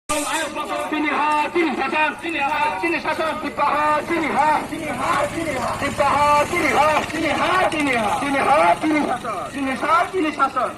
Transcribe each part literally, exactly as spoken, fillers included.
Chini ha, chini sason, chini ha, chini sason, Tipra ha, chini ha, chini ha, chini ha, Tipra ha, chini ha, chini ha, chini ha, chini ha, chini sason, chini ha, chini sason.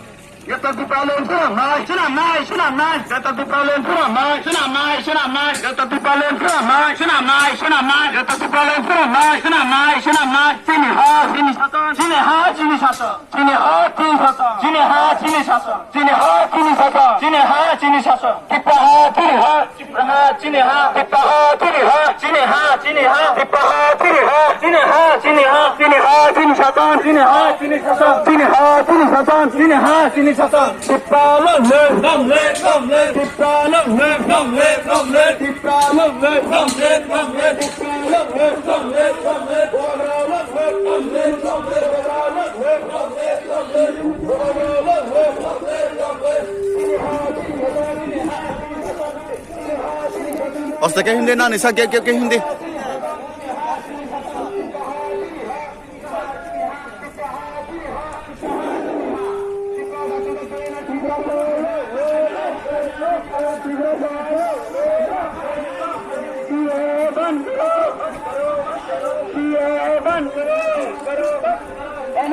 Greater Tipraland swnamnai, swnamnai, swnamnai. Greater Tipraland swnamnai, swnamnai, swnamnai. Greater Tipraland swnamnai, swnamnai, swnamnai. Greater Tipraland swnamnai, swnamnai, swnamnai. Chini ha, chini sason, chini ha, chini sason. Chini ha, chini sason. Chini ha, chini sason. Chini ha, chini sason. Chini ha, chini sason. Tipra ha, chini ha. Tipra ha, chini ha. Tipra ha, chini ha. Chini ha, chini ha. Tipra ha, chini ha. Chini ha, chini ha. Chini ha, chini sason. Chini ha, chini sason. Chini ha, chini sason. Chini ha, chini sason. Tipra long live, long live, long live. Tipra long live, long live, long live. Tipra long live, long live, long live. Tipra long live, long live, long live. Oste ke hindi nani sa ke ke hindi.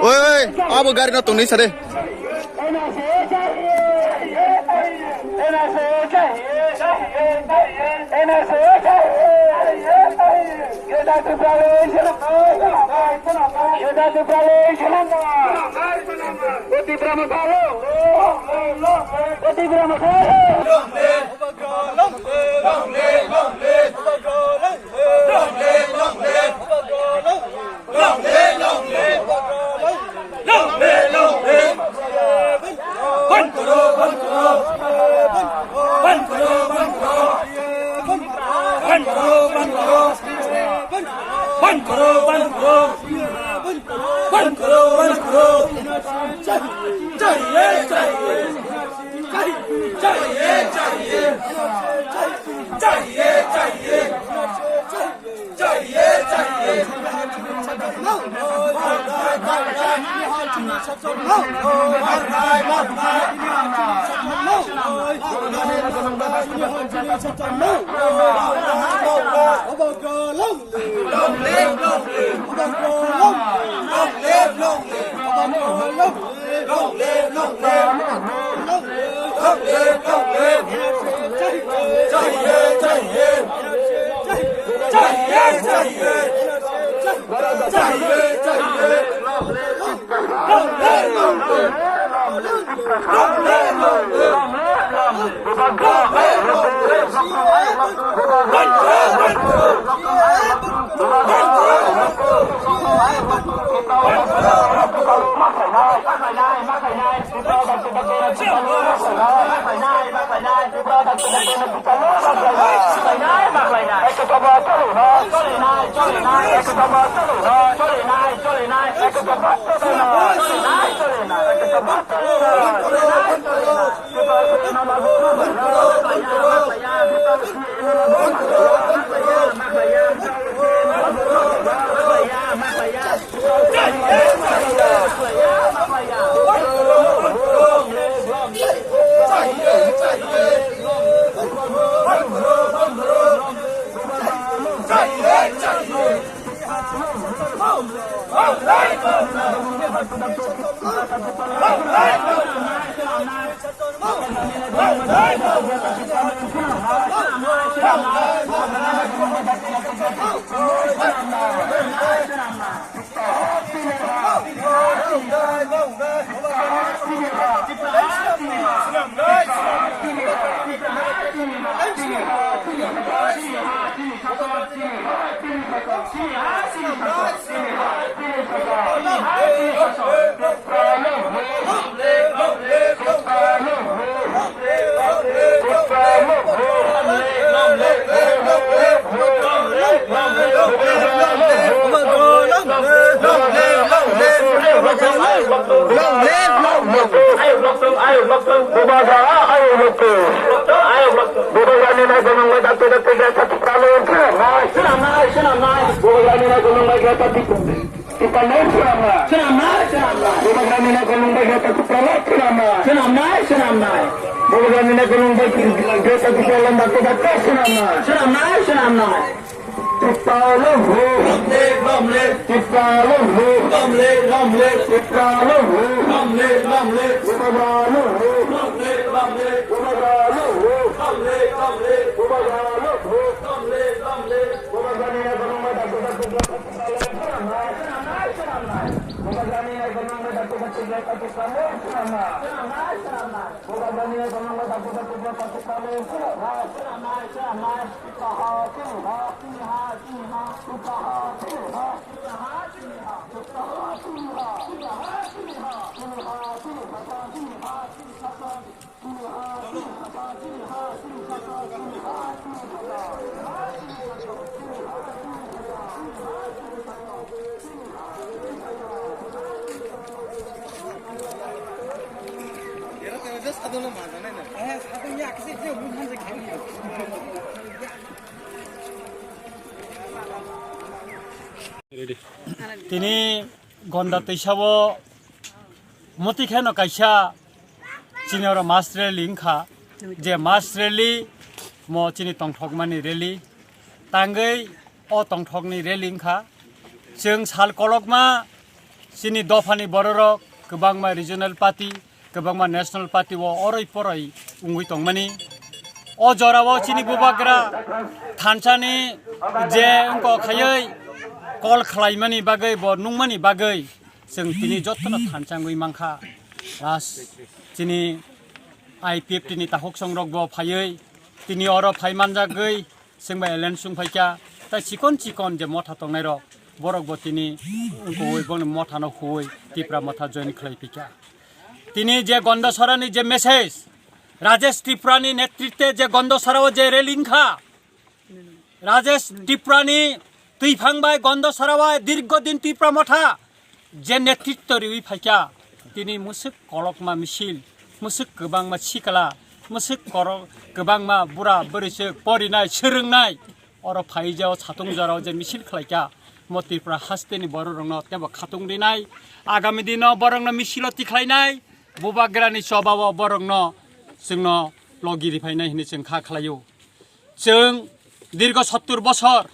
Oi, oi, abo gari no tongni sare. Swnamnai, swnamnai. Swnamnai, swnamnai. Swnamnai, swnamnai. Program ni naikung bai kisa lamba kisa kisa swnamnai. Swnamnai, swnamnai. Chipalo ho. Ramle, ramle. Chipalo ho. Ramle, ramle. Chipalo ho. Ramle, ramle. Chipalo ho. Ramle, ramle. Chipalo ho. Ramle, ramle. Chipalo ho. Ramle, ramle. Program ni naikung bai kisa kisa swnamnai. Swnamnai, swnamnai. Program ni naikung bai kisa kisa swnamnai. Swnamnai, swnamnai. Tini Gonda twisao muti kheno kaisa chini oro mass rally wngkha, je mass rally mo chini tongthokmani rally tangwi o tongthokni rally wngkha. Chwng sal kolokma chini dophani bororok kwbangma regional party, kwbangma national party o oroi poroi wngwi tongmani. O jorao chini bubagra thansani je wngkok khaiwi call khlaimani bagwi, bo nungmani bagwi chwng tini jotono thansa wngwi mankha. Last chini I P F T ni takhuk songrok bo phaiwi tini oro phai manjagwi chwng bai alliance wng phaikha, tei chikon chikon je motha tongnairok, borok bo tini wngkukwi boni mothano huwi Tipra motha join khlai phaikha. Tini je Gondasarani je message, Rajesh Tripurani netritwe je Gondasarao je rally wngkha, Rajesh Tripurani twiphang bai Gondasarao dirgo din Tipra motha je netritwo riwi phaikha, tini mwswk kolokma misil, mwswk kwbangma sikla, mwswk korok kwbangma bura bwrwiswk porinai swrwngnai oro phaijao satung jorao je misil khlaikha, mo Tripura hasteni bororokno teibo khatung rinai, agami dino borokno misilo tikhlainai, bubagrani chobao borokno chwngno logi riphainai hinwi chwng kha khlaio. Chwng dirgo sottur bosor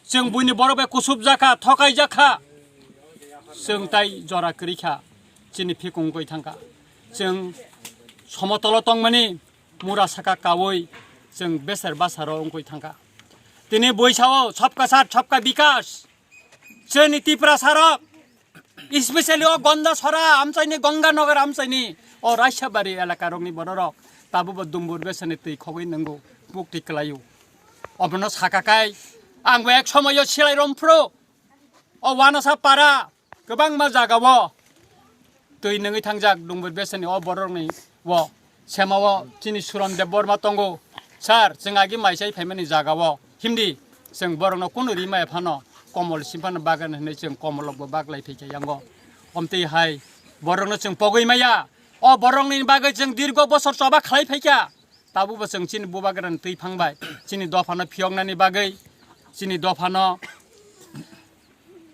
chwng buini borok bai kusubjakha, thokaijak kha. Chwng tai jora kwrwi kha, chini phikung wngwi thangkha. Chwng somotolo tongmani mura saka kaui chwng beser basaro wngwi thangkha. Tini buisao sabka saath sabka bikas. Chini Tiprasarok, especially o Gondasara amchaini, Ganganagar amchaini, o Raisabari elakarokni bororok tabukbo dumbur besani twi khogwi nwngo, bukti kwlaio. Omono saka kai, ang bo ek somoio Silai Romphro, o Wanasa para, kwbangma jagao twi nungwi thangjak Dungbur Besani o borokni o semao chini Suron Debbarma tongo. Sir, chwng agi maisai phaimani jagao himdi chwng borokno kunu ri maya phano komol sim phano bagan hinwi chwng komolokbo baglai phaikha yango. Omtwi hai borokno chwng pogwi maya. O borokni bagwi chwng dirgo bosor choba khlai phaikha. Tabukbo chwng chini bubagrani twi phang bai chini dophano phiyoknani bagwi, chini dophano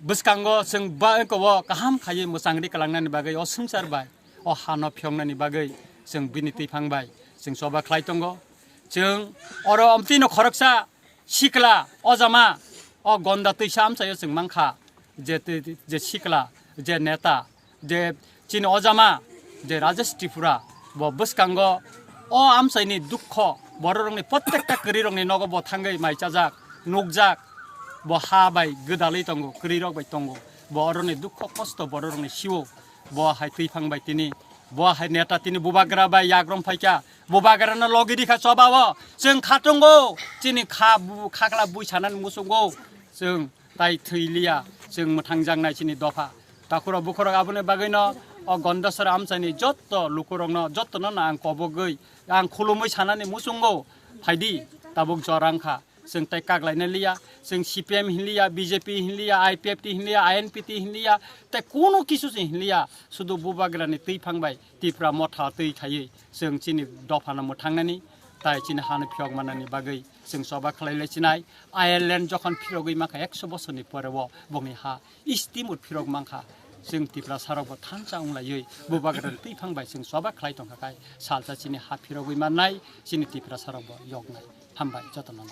bwskango chwng ba-, eko o kaham khaiwi mwchangri kwlangnani bagwi o swngchar bai, o hano phiyoknani bagwi chwng bini twiphang bai chwng choba khlai tongo. Chwng oro omtwino khoroksa sikla ojama o Gonda twisa amchaio chwng mankha, je twi, je sikla, je neta, je chini ojama, je Rajesh Tripura, bo bwskango o amchaini dukho, bororokni, prottekta kwrwirokni nogo bo thangwi mai chajak, nukjak, bo ha bai gwdalwi tongo, kwrwirok bai tongo, bo oroni dukho kosto bororokni sio, bo hai twiphang bai tini, bo hai neta tini bubagra bai yagrom phaikha, bubagrano logi rikha chobao, chwng khatungo, chini kha bu-, khakla bui sanani muchungo, chwng tai thwi liya, chwng mwthangjaknai chini dopha. Takhurok bukhurok aboni bagwino o Gondasara amchaini jotto lukurokno, jottono no ang kobogwi, ang khulumwi sanani muchungo, phaidi, tabuk jora wngkha. Chwng tai kaklaina liya, chwng C P M hinliya, B J P hinliya, I P F T hinliya, I N P T hinliya, tai kuno kisu se hinliya, sudu bubagrani twiphang bai Tipra motha twi khaiwi chwng chini dophano mwthangnani, tai chini hano phiyok manani bagwi chwng choba khlai lai chinai. Ireland jokhon phirogwi mankha ekso bosorni pore o bongni ha, East Timor phirok mankha. chwng Tiprasa rok bo thansa wng laiwi bubagra twi phang bai chwng choba khlai tong kha khai salsa chini ha phirogwi mannai chini Tiprasa rok bo yoknai. Hambai jotono.